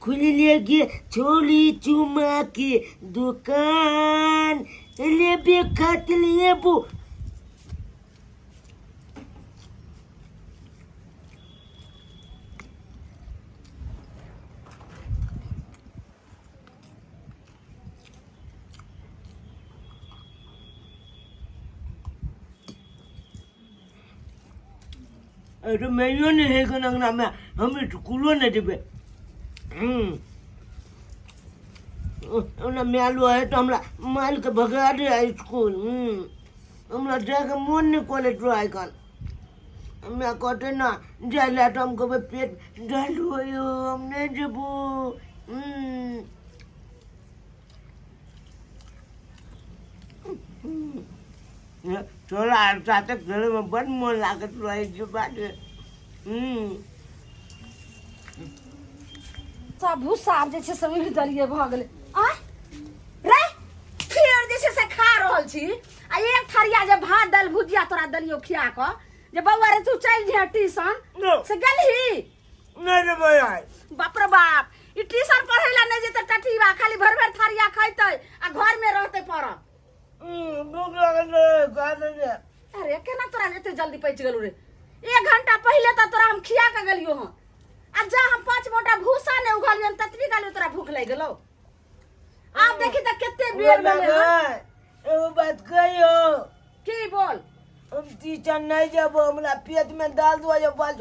खुलले गे छोली चुमा के दुकान लेबे खातिर लेबो। अरे मैयो नहीं है अंगना में हम स्कूलो नहीं देबे। ओना मालो है तो हमरा माल के भगा दे स्कूल। हमरा जाके मोन नहीं करे तो आइकन हमरा कहते ना जाय ला तो हम कहबै पेट दर्द होइयो हम नहीं जेबो। तोरा आर साथे खेलैमे बड मोन लागैत रहै छै बाटे। सब भूसा आब जे छै से उड़ि देलियै भऽ गेलै। आँय रे, फेर जे छै से खा रहल छी आ एक थरिया जे भात दालि भुजिया तोरा देलियौ खिया कऽ जे बौआ रे तू चलि जइहे ट्यूशन से गेलही नहि रे बौआ। बाप रे बाप, ई ट्यूशन पढ़ै लए नहि जेतै टटीबा, खाली भरि भरि थरिया खैतै आ घरमे रहतै पड़ल। भूख लागल रहे खा लेलियै। अरे केना तोरा एते जल्दी पचि गेलौ रे? एक घंटा पहिले तऽ तोरा हम खिया कऽ गेलियौ हँ आ जा हम 5 मोटा भूसा नहि उघलियन ततबी काल तोरा भूख लागि गेलौ। आब देखी तऽ कते बेर भेलै हन। एगो बात कहियो? की बोल? हम टीचर नहीं जेबो, हमरा पेट में दर्द हो जो बस।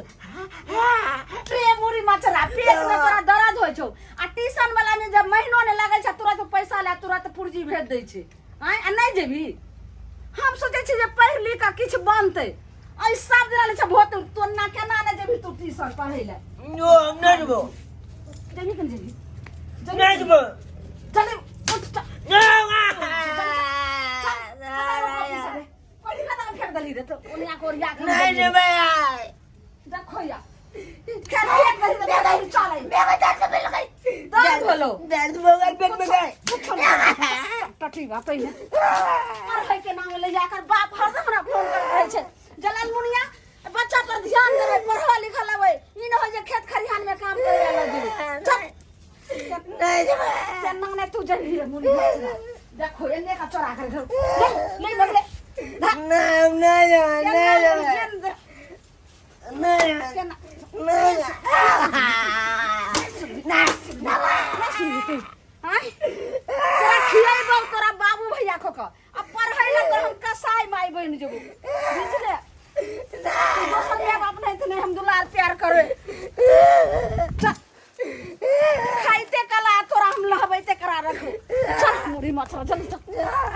रे मुरी मचरा, पेट में तोरा दर्द होइ छौ आ ट्यूशन वाला में जब महीनो नहि लगै छै तुरंत पैसा ले तुरंत पुर्जी भेज दै छै। आँय आ नहि जेबही? हम सोचै छी जे पढ़ि लिख कऽ किछु बनतै, एहि सब दिना लै छै भोत तो ना केना नहि जेबही तू ट्यूशन पढ़ै लए? नो हम नहीं जेबो। जेबही कि नहि जेबही? नहीं जेबो। चल उठ चल। नहीं जेबै। देखो या खेल फेंक दही तऽ दही चलै दर्द होलो। दर्द हो गई पेट में गए। टटी बा पहिने पढ़ै के नाम ले जाकर बाप हरदम हमरा फोन करैत रहै छै जलाल मुनिया बच्चा पर ध्यान देबै, पढ़ा लिखा लेबै, ई न होइ जे खेत खरिहान में काम करे ला जेबै। चल। नहीं जेबै। केना नहि तू जेबही रे मुनि मचरा? देखो एने का चोरा कर घर ले ले बगले। नहीं हम नहीं जेबै, नहीं जेबै, नहीं केना नहीं। आँय? तोरा खियैबौ तोरा बाबू भैया खो कऽ आ पढ़ै लए तोरा हम कसाई माय बनि जेबौ, बुझले? तू दोसर माय बाप नहीं तऽ नहि हम दुलार प्यार करबै। चल खाइते कला तोरा हम लहबैते करा रखू। चल मुड़ी मछरा, जल्दी चल।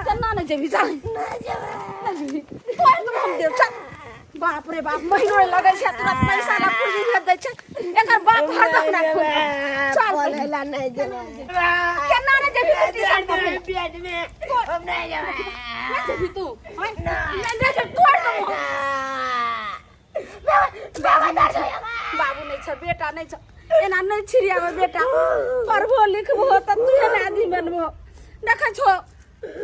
केना नहि जेबही? चल नहि जेबही तोरा तो हम देब। चल। बाप रे बाप, महीनो लगै छै तुरंत पैसा ला पूंजी भेज दै छै एकर बाप हरदम हमरा फोन करै। चल। पढ़ै नहीं जेबै। केना नहि जेबही तू ट्यूशन पढ़ै लए? पेट में हम नहीं जेबै। नहि जेबही तू? आँय? नहि नहि जेबही, तोड़ देबौ हम। बाबू नहि छै, बेटा नहि छै, एना नहि छिड़ियाबै बेटा। पढ़बो लिखबो तऽ तू ने आदमी बनबो। देखै छो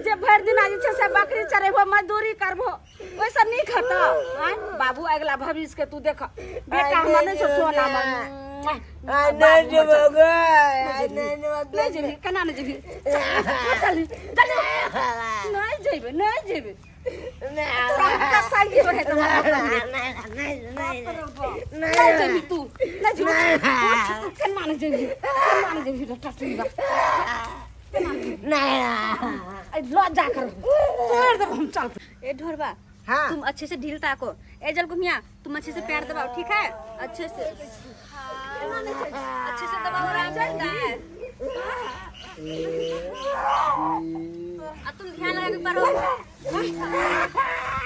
जे भरि दिना जे छै से बकरी चरेबो, मजदूरी करबो, ओहिसँ नीक हेतौ? आँय बाबू, अगिला भविष्य के तू देख बेटा। हमरा नहि छौ सोना। नहीं जेबै गे, नहीं जेबै। नहि जेबही? केना नहि जेबही? चल चल। नहि जेबै, नहि जेबै तोरा हम कसाई रहै तऽ नहीं जेबही तू? नहीं जेबही तू? केना नहि जेबही? केना नहि जेबही रे टटुइबा? नहीं ल जा कर तोड़ देब हम। चल। ए ढोरबा। हाँ। तुम अच्छे से ढील ताको। ए जलकुमिया, तुम अच्छे से पैर दबाओ, ठीक है? अच्छे से, अच्छे से दबाओ, आराम मिलता है। अब तुम ध्यान लगा के पढ़ो।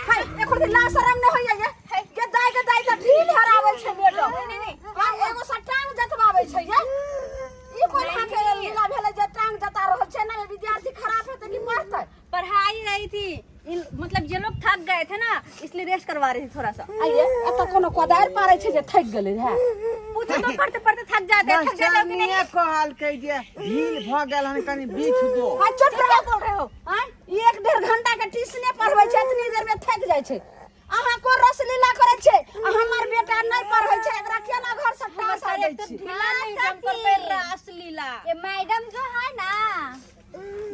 हाय, एको दिन ला शरम नहि होइया ये गे दाइ? गे दाइ, तऽ ढील हराबै छै बेटो। नहीं नहीं। आ एगो सँ टांग जतबाबै छै ये। ई कोन हाथे लीला भेलै जे टांग जता रहल छै ना? विद्यार्थी खराब हेतै कि पढ़तै? पढ़ाई रही थी इन, मतलब ये लोग थक गए थे ना, इसलिए रेस्ट करवा रही थी थोड़ा सा। आइए, एतऽ कोनो कोदारि पारै छै जे थकि गेलै है? पूछो तो पढ़ते पढ़ते थक जाते हैं। थक जाते हो कि नहीं? मास्टरनिये कहलकै जे ढील भऽ गेल हन, कनि बीछ दो। आ चुप रहो, बोल रहे हो। आँय, ई 1-1.5 घंटा के ट्यूशने पढ़बै छै, एतनी देर में थकि जाइ छै। अहाँ को रसलीला करै छै आ हमर बेटा नहि पढ़ै छै, एकरा केना घर से हमर टास दै करेक्टर छी? ढीला नहीं हाँ, जमकर चाची। पे रासलीला। ये मैडम जो है ना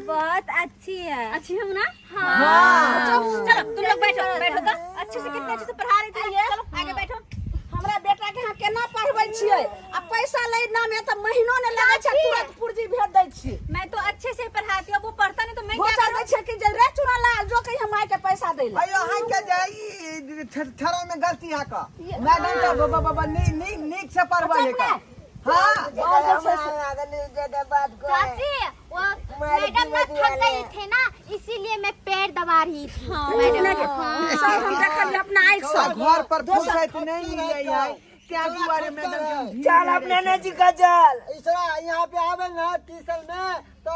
बहुत अच्छी है। अच्छी हम ना? हाँ। चलो चलो, तुम लोग बैठो बैठो तो अच्छे से, कितने अच्छे से पढ़ा रही थी। चलो आगे बैठो। हमरा बेटा के अहाँ केना पढ़बै छियै आ पैसा लै नामे तऽ महीनो नहि लगै छै, तुरंत पुर्जी भेज दै छियै। मैं तो अच्छे से पढ़ाती हूँ, अब वो पढ़ता नहीं तो मैं क्या घोचा करूँ? दै छियै कि जे रे चुना लाल जो कहीं हम के पैसा दै ले। अयो हां के जाई छड़ा में गलती है का मैडम तो बाबा बाबा नी नी नीक से पढ़बै है का। हाँ। चाची, वो मैडम ना थक गई थी ना, इसीलिए मैं पैर दबा रही थी मैडम के। हाँ। सब हम देखलियै अपना आँखि आ सँ। घर पर फुर्सत नहीं मिले है त्या दुआरे मैडम के हम ढील चल अपने ने जी का चल। इसरा यहाँ पे आवे ना ट्यूशन में तो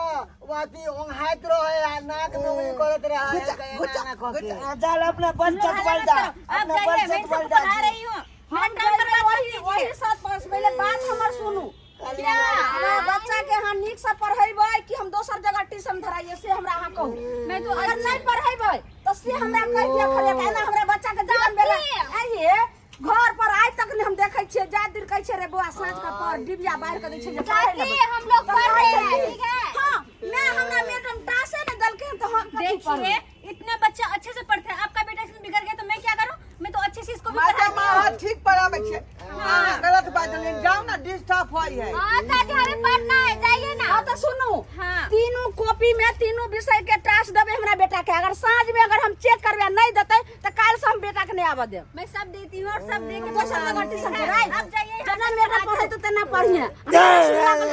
वाती ओंघाइत रहे आ नाक में उंगली करत रहे। घुचा, घुचा। चल अपना बंचत बलदा। आप अपना जाइए, मैं बंचत सबको बलदा। पढ़ा रही हूँ। हम मेरा टाइम जइबै बर्बाद मत वही कीजिए। वही 7-5 पहिले बात हमर सुनू। हमरा बच्चा के अहाँ नीक से पढ़ेबै कि हम दोसर जगह ट्यूशन धराइए, से हमरा अहाँ कहू। मैं तो अगर नहीं पढ़ेबै तऽ से हमरा कहि दिअ खाली, एना हमरा बच्चा के जीवन बेला आइए घर पर आइ तक नहीं हम देखै छियै। जा दिन कहै छियै रे बौआ साँझ के पढ़, डिबिया बाहर के दै छियै जे पढ़ै चाची, लए। हम लोग तऽ पढ़ कहै रहे छै हैं, कि, ठीक है? हाँ, मैं हमरा मैडम टासे ने देलखिन तऽ हम कथी पढ़बै? देखिए इतने बच्चा अच्छे से पढ़ते हैं, आपका बेटा इसमें बिगड़ गया तो मैं क्या करूँ? मैं तो अच्छे से इसको भी मैडम पढ़ाती अहाँ हूँ। ठीक पढ़ाबै छियै, अहाँ गलत बाजलियै, जाउ ना डिस्टर्ब होइ है। हाँ चाची, हमें पढ़ना है, जाइए ना। हाँ तऽ सुनू, हाँ। तीनू कॉपी में तीनू विषय के टास्क देबै हमरा बेटा के। अगर साँझ में अगर हम चेक करबै नहीं देतै तऽ काल्हि से हम बेटा के नहीं आबऽ देब। मैं सब देती हूँ और सब दे के दोसर जगह ट्यूशन धराइ। आप जाइए यहाँ जेना से मेरा पढ़ा पढ़ै तऽ तेना पढ़िहे।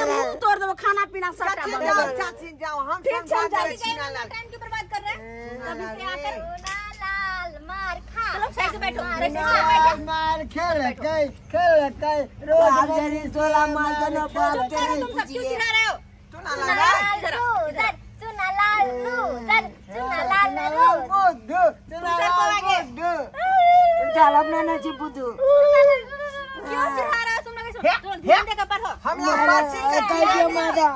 मुँह तोड़ देबो, खाना पीना सबटा चाची बंद। जाउ, चाची जाउ, हम ठीक छै, समझा हम दै जाइ छी ना। टाइम क्यों बर्बाद कर रहे हैं? तभी से आकर चुना लाल मार खा। चलो सही से बैठो, मार सही से खा। बैठो। मार खेल कै खेल कै रोज आज जरी सोला मार जना बाप चुप करो तुम सब, क्यों चिल्ला रहे हो? तू ना चुना लगा लाल लूजर, चुना लाल लूजर, चुना लाल लूजर। बुद्धू चुना लाल बुद्धू। चल अपना ने जी बुद्धू। क्यों चिल्ला रहे हो तुम लोग? इसमें ध्यान देकर पढ़ो। हमरा पर्ची के कह दियो मैडम,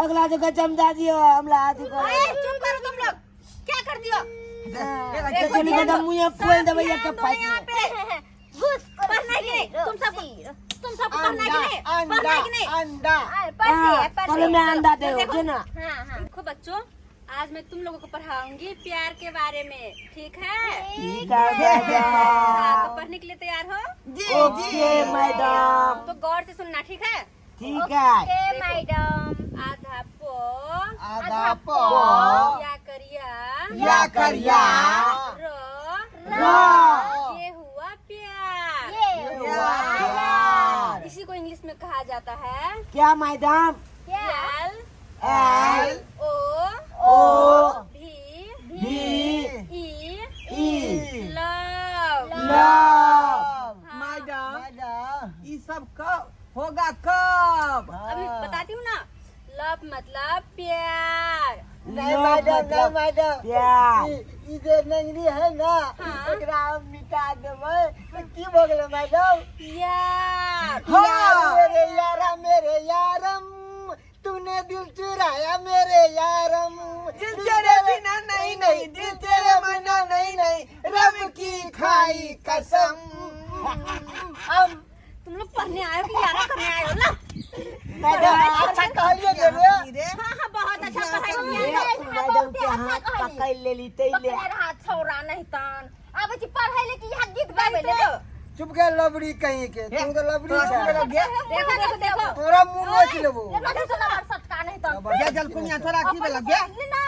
अगला जगह चमचा दियो हमरा हाथ को। ए, चुप करो तुम लोग, क्या कर दियो? चली के मुंह खोल देबै एक ध्यान दो पाइप। यहाँ पे। घुस पढ़ना है कि नहीं तुम सबको? तुम सबको पढ़ना है कि नहीं? अंडा पढ़ना है कि नहीं? अंडा। पढ़ते हैं, पढ़ते तले में हैं। अंडा दे हो ना। हाँ हाँ। देखो बच्चों, आज मैं तुम लोगों को पढ़ाऊंगी प्यार के बारे में, ठीक है? ठीक है मैडम। हाँ, तो पढ़ने के लिए तैयार हो? जी जी। Okay madam. तो गौर से सुनना, ठीक है? ठीक है। Okay madam. आधा पो आधा पो या करिया या करिया रो रो ये हुआ प्यार। ये या प्यार। इसी को इंग्लिश में कहा जाता है क्या मैडम? क्या? L L O O V V E E love. Love. Madam madam ई सब कब होगा कब? अभी बताती हूँ ना, लव मतलब प्यार। नहीं लव मैडम, नहीं मतलब मैडम, प्यार। ई जे नंगरी है ना हाँ। एकरा हम मिटा देबै तऽ की भऽ गेलै मैडम? यार हाँ। यार मेरे यारा मेरे यारम तूने दिल चुराया मेरे यारम, दिल तेरे बिना नहीं नहीं, दिल तेरे बिना नहीं नहीं, रब की खाई कसम। हम तुम लोग पढ़ने आए हो कि यारा करने आए हो ना? मैडम अच्छा कहलिए रे। रे हाँ हाँ, बहुत अच्छा पढ़ाई किया। मैडम के हाथ पकड़ लेली तैले। पकड़े रहा छौरा नहीं तान आबै छी पढ़ै ले कि यहाँ गीत गाबै ले। चुप के लबड़ी कहीं के, तू तो लबड़ी तोरा छै। की भेलौ गे? देखो देखो देखो, तोरा मुंह नोच लेबो। सटका नहीं तान। गे जलकुनिया तोरा की भेलौ गे? ना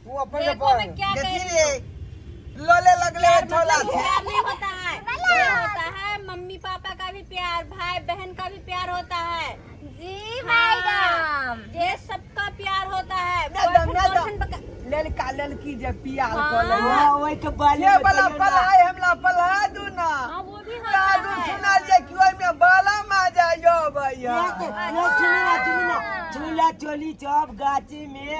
तू अपन देखो मैं क्या कह देखी रही हूँ। रे लोले लगले है ठोला से। प्यार नहीं होता है, प्यार होता है मम्मी पापा का भी प्यार, भाई बहन का भी प्यार होता है। जी मैडम। ये सबका प्यार होता है। Madam, boyfriend, madam. गर्लफ्रेंड बका- लड़का लड़की जे पियाल कऽ लै हाँ, ओहि के बारे ये में वाला कहियौ ना। पढ़ाई हमरा पढ़ा दू ना। हाँ वो भी होता जादू है। सुना जे कि ओहिमे बाला मा जाइयो भैया। ये सुनी ना, सुनी ना, चूल्हा चोली चौप गाछी में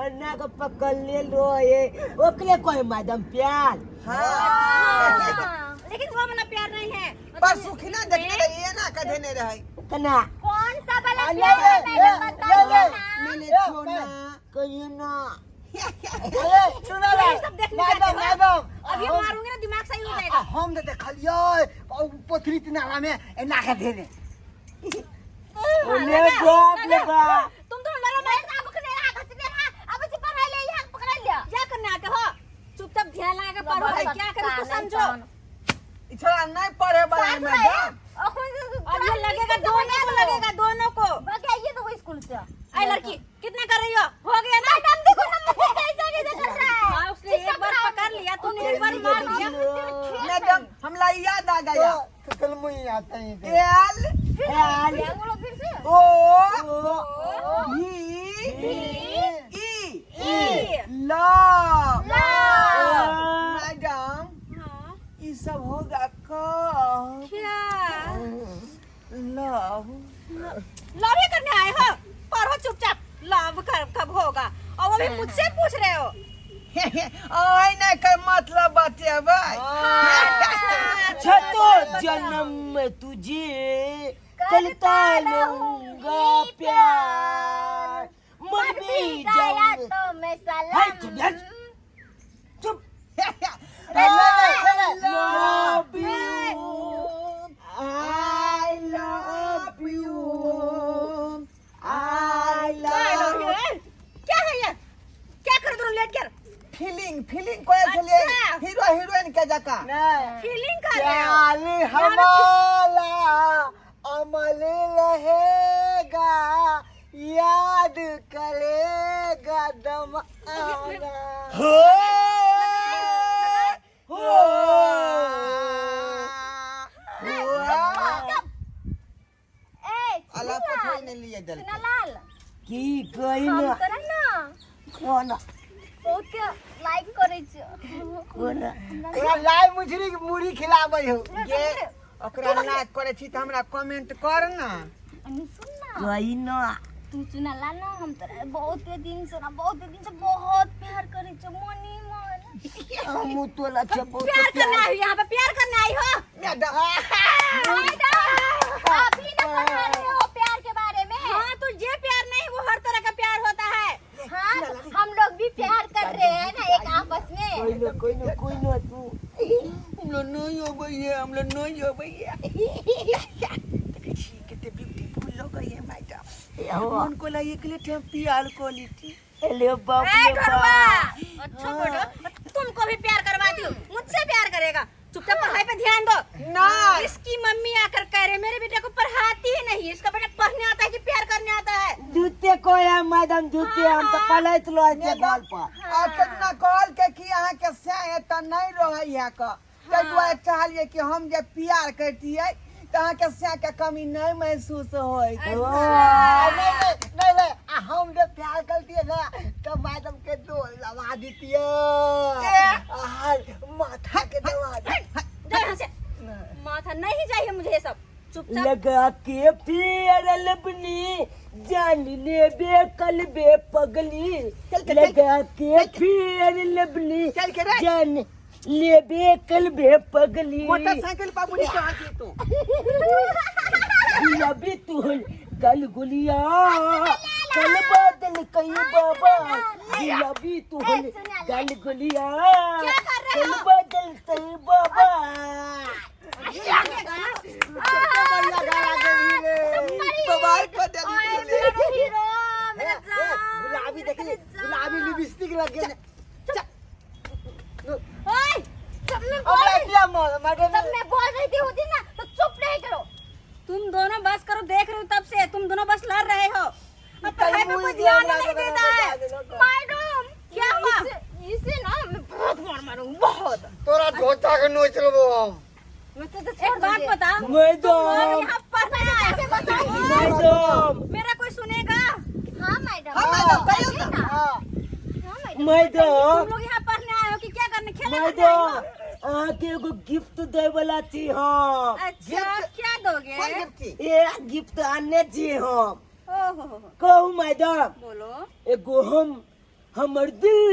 अन्ना को पकड़ ले लो, ये ओकरे कोई मैडम प्यार। हाँ। लेकिन वो वाला प्यार नहीं है। पर सुखना देखने रहिए ना कधेने रहे। कना कौन सा वाला आ, ले, प्यार है ले, मैडम ले, बताइए ले, ना। मैंने ए, छोना कहियो ना। अरे सुनो ना ये सब देखने मैडम जाते हो? मैडम अभी मारूंगी ना दिमाग सही हो जाएगा। हम त देखलियै ओ पोथरी नाला में एना के धेने। ओले बाप रे बाप। तुम दोनों लड़ो मत। अब पकड़े रहा घसने रहा अब से पढ़ाई ले यहाँ पकड़ लिया। क्या करने आते हो? चुपचाप ध्यान लगा के पढ़ो। क्या करें उसको समझो। ई छोरा नहीं पढ़े वाला है मैडम। अब ये लगेगा दोनों को, लगेगा दोनों को। भगाइए तो वो स्कूल से। अरे लड़की कितना कर रही हो? हो गया ना? मैडम देखो ना मुझे कैसा कैसा कर रहा है। हाँ, उसने एक बार पकड़ लिया, तूने एक बार मार दिया। मैडम हमरा याद आ गया। तो चल मुई आता ही थे। एल एल बोलो फिर से। ओ भी ई लव। मैडम हाँ, ई सब होगा कब? क्या लव लव ही करने आए हो? पढ़ो चुपचाप। लव कर कब होगा? और वो भी मुझसे पूछ रहे हो? ओए नहीं कर मतलब बतेबै। छतो जन्म में तुझे करता रहूंगा प्यार, मर भी गया जाऊंगा। तो मैं हाय, सलाम। चुप यार, चुप। Love you, I love you, I love. क्या है ये? क्या कर दोनों लेट कर? फीलिंग फीलिंग कोई छलिए अच्छा। हीरो हीरोइन के जका। नहीं फीलिंग कर रहे हो? प्यार हमारा अमल रहेगा, याद करेगा दम आना। हो हो ए अला पथोई नहीं लिए दल सुना लाल की कही हम ना तोरा ना कोना बहुत लाइक करै छियो। कोना तोरा लाइ मुझरी मुड़ी खिलाबै हो। ये ओकरा लाइक करे छी त हमरा कमेंट कर ना। अनि सुन ना कही ना तू चुना ला ना हम तोरा बहुत दिन से ना बहुत दिन से बहुत प्यार करै छियो मनी मन। हम तोला छै बहुत प्यार करने आई हो यहाँ पे? प्यार करने आई हो? मैडम मैडम अभी ना पढ़ा रहे हो प्यार के बारे में। हाँ तो ये प्यार नहीं, वो हर तरह का प्यार होता है। हाँ तो हम लोग भी प्यार कर रहे हैं ना एक आपस में। कोई ना कोई ना कोई ना तू हम लोग नहीं हो भैया, हम लोग नहीं हो भैया। कितने ब्यूटीफुल लोग है मैडम। मन को लाइए के लिए हम प्यार क्वालिटी। अरे बाप ए रे ढोरवा, बाप। अच्छा बेटा तुमको भी प्यार करवाती हूँ, मुझसे प्यार करेगा। चुपचाप पढ़ाई पे ध्यान दो। ना इसकी मम्मी आकर कह रहे मेरे बेटे को पढ़ाती ही नहीं, इसका बेटा पढ़ने आता है कि प्यार करने आता है? जूते को है मैडम जूते, हम तो पलैत लो के घर पर। आ ना कहल के कि अहाँ के से त नहीं रहै है क ताहि दुआरे चाहलिए कि हम जे प्यार करतियै त अहाँ के से के कमी नहीं महसूस होय। नहीं नहीं नहीं नहीं आ हम जब प्यार करती है ना तो मैडम के दो लगा देती है, माथा के दबा दी। जाओ यहाँ से, माथा नहीं चाहिए मुझे ये सब। चुपचाप लगा के फिर लबनी जान ले बे कल बे पगली। चल के, चल के, लगा के फिर लबनी चल के रे। जान ले बे कल बे पगली। मोटरसाइकिल पर बुझी कहाँ छी तू? गुलाबी तू गल गुलिया कल बादल कई बाबा। गुलाबी तू गल गुलिया क्या कर रहे कल हो? बादल कई बाबा। बढ़िया गाना गेली रे। बवाल कर देली। हीरो मेरा ए, गुलाबी देखी गुलाबी लिपस्टिक लग गया। ओए जब मैं अब बोल रही क्या मैडम जब मैं बोल रही थी होती ना तो चुप नहीं करो। तुम दोनों बस करो, देख रही हूँ तब से तुम दोनों बस लड़ रहे हो। अब पढ़ाई पे कोई ध्यान नहीं देता है। मैडम क्या हुआ? इसे ना मैं बहुत मार मारूंगी बहुत। तोरा धोता के नोच लेबो हम। मैं तो एक बात बता, मैडम यहाँ पढ़ने आए हो। मैडम मेरा कोई सुनेगा? हाँ मैडम हाँ मैडम कहियो ना। हाँ हाँ मैडम मैडम तुम लोग यहाँ पढ़ने आए हो कि क्या करने खेलने करने आए हो? मैडम अहाँके एगो गिफ्ट दै वाला छी हम। अच्छा क्या दोगे? कोन गिफ्ट छी? ए गिफ्ट आनने छी हम। ओहो कहू मैडम। बोलो। एगो हम हमर दिल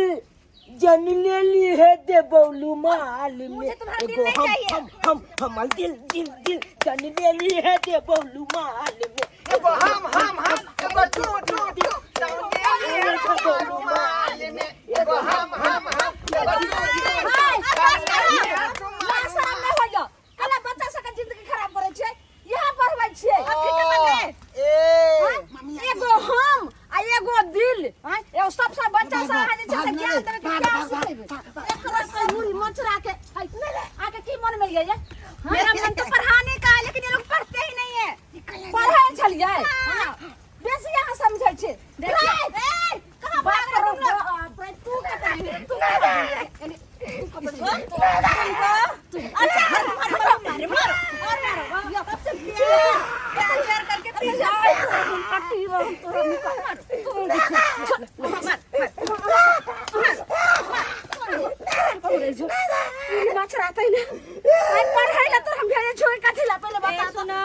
जन लेली है देबौलू माल में। मुझे तुम्हारा दिल एगो नहीं हम चाहिए। हम हम हमर दिल दिल दिल जन लेली है देबौलू माल में। एगो हम हम हम एगो तू तू तू जन लेली है देबौलू माल में। बेसी अहाँ समझै छी। देखियौ, ए, कहाँ बात भाग रहे करू तुम लोग? बाप रे, तू कतऽ गेली? तू कतऽ गेली? तू कतऽ गेली? अच्छा, मारो मारो मारो मारो और मारो। तब से प्यार प्यार प्यार करके पीछे पट्टी रहू तोरा निकाल। तू चल, मार माछ रहतै ने। आइ पढ़ै ला तो हम भेजे छोड़ कथी ला पहिले बता। सुनो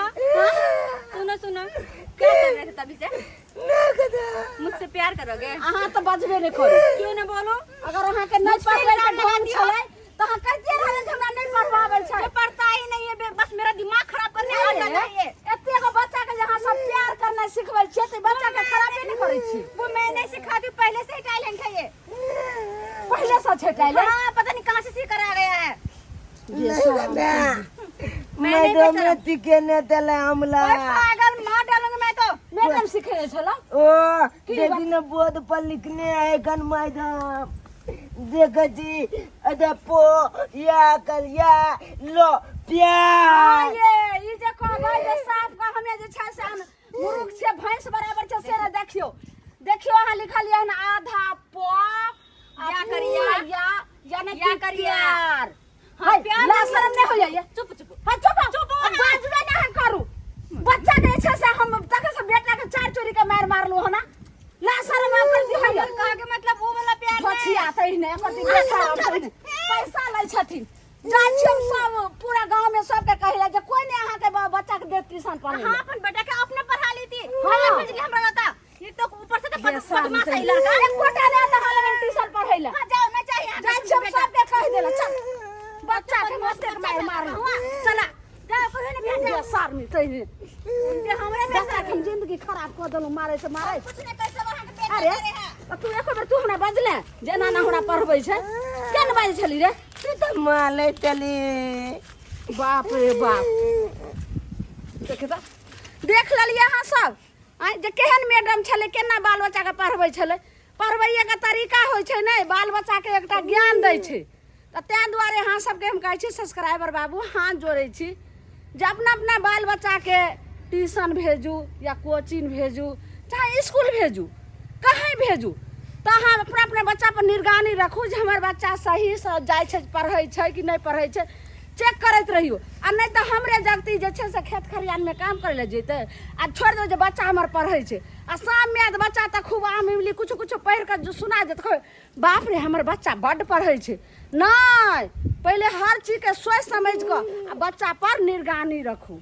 सुनो सुनो, क्या कर रहे थे तभी से? मुझसे प्यार करोगे? अहाँ तऽ बजबे नहि करू। क्यों ना बोलो? अगर अहाँके नहि पढ़बै के ढंग छलै तऽ अहाँ कहितियै रहै जे हमरा नहि पढ़बाबै छै। ये पढ़ता ही नहीं है, बस मेरा दिमाग खराब करने आ जाता है ये। एते गो बच्चा के जे अहाँ सब प्यार करनाइ सिखबै छियै तऽ बच्चा के खराबे नहि करै छी। वो मैं नहीं सिखाती हूँ, पहले से ही टैलेंट है ये। पहिले से छै टैलेंट? हाँ, पता नहीं कहाँ से सीख कर आ गया है। मैडम केने देले हमला। ओए पागल, मार डालूंगी मैं तो। मैडम सिखेने छलौ? ओ देखी ने, बोर्ड पर लिखने है कन मैडम, देख छी अरे पो या कर या लो प्यार। ये ई जे कहबै जे साफ के हमे जे छै से हम मुरुख छियै, भैंस बराबर छै से ने। देखियौ देखियौ, अहाँ लिखलियै हन आधा प आ या करिया। पूरा या यानी या कि करिया। प्यार। हाँ, हाय, प्यार ला नहीं। शर्म नहीं हो जाइए। चुप चुप हाँ, चुप चुप, बाजबे नहीं हम करू। बच्चा के जे छै से हम तक से बेटा के चार चोरी के मार मारलू हो ना। ला शर्म आ कर दी होइए। कहा के मतलब वो वाला प्यार नहीं। धोछिया तै ने एकर दिन पैसा तै ने पैसा लै छथिन। जाइ छी हम सब पूरा गांव में सबके कहिला जे कोई नहीं अहाँ के बच्चा के देत ट्यूशन पढ़े। हाँ, अपन बेटा के अपने पढ़ा लेती। हाँ। हाँ, बिजली हमरा रहता ये तो ऊपर से तो बदमाश है लड़का। एक गोटा नहि आता अहाँ लगन ट्यूशन पढ़ै ला। हाँ, जाओ ना चाहिए यहाँ जाइ छी हम सबके कहि देला। चल, बच्चा के मस्ते के मार मारलू। चला जाओ, कोई नहीं भेजा। सारनी तै ने ये हमरे बच्चा के हम जिंदगी खराब कऽ देलहुँ मारै से मारै। कुछ नहीं कर सब अहाँ के बेटा अरे करे है। तऽ तू एको बेर तू हमरा बजले जे एना एना हमरा पढ़बै छै? किया ने बाजै छली रे? तू तऽ मालै चली। बाप रे बाप, देख तऽ देख लेलियै अहाँ सब आँय जे केहन मैडम छलै, केना बाल बच्चाके पढ़बै छलै। पढ़बैएके तरीका होइ छै ने, बाल बच्चाके एकटा ज्ञान दै छै। तऽ ताहि दुआरे अहाँ सबके हम कहै छी सब्सक्राइबर बाबू, हाथ जोड़ै छी जे अपना अपना बाल बच्चाके ट्यूशन भेजू या कोचिंग भेजू, चाहे इसकुल भेजू, कहीं भेजू, तऽ अहाँ अपना अपना बच्चापर निगरानी राखू जे हमर बच्चा सहीसँ जाइ छै, पढ़ै छै कि नहि पढ़ै छै, चेक करैत रहियौ। आ नहि तऽ हमरे जगती जे छै से खेत खलिहानमे काम करै लए जेतै आ छोड़ि देबै जे बच्चा हमर पढ़ै छै, आ शाममे आयत बच्चा तऽ खूब आम इमली किछु किछु पढ़ि कऽ जे सुना देत, कहबै बाप रे हमर बच्चा बड्ड पढ़ै छै। नहि, पहिले हर चीजके सोचि समझि कऽ आ बच्चापर निगरानी राखू।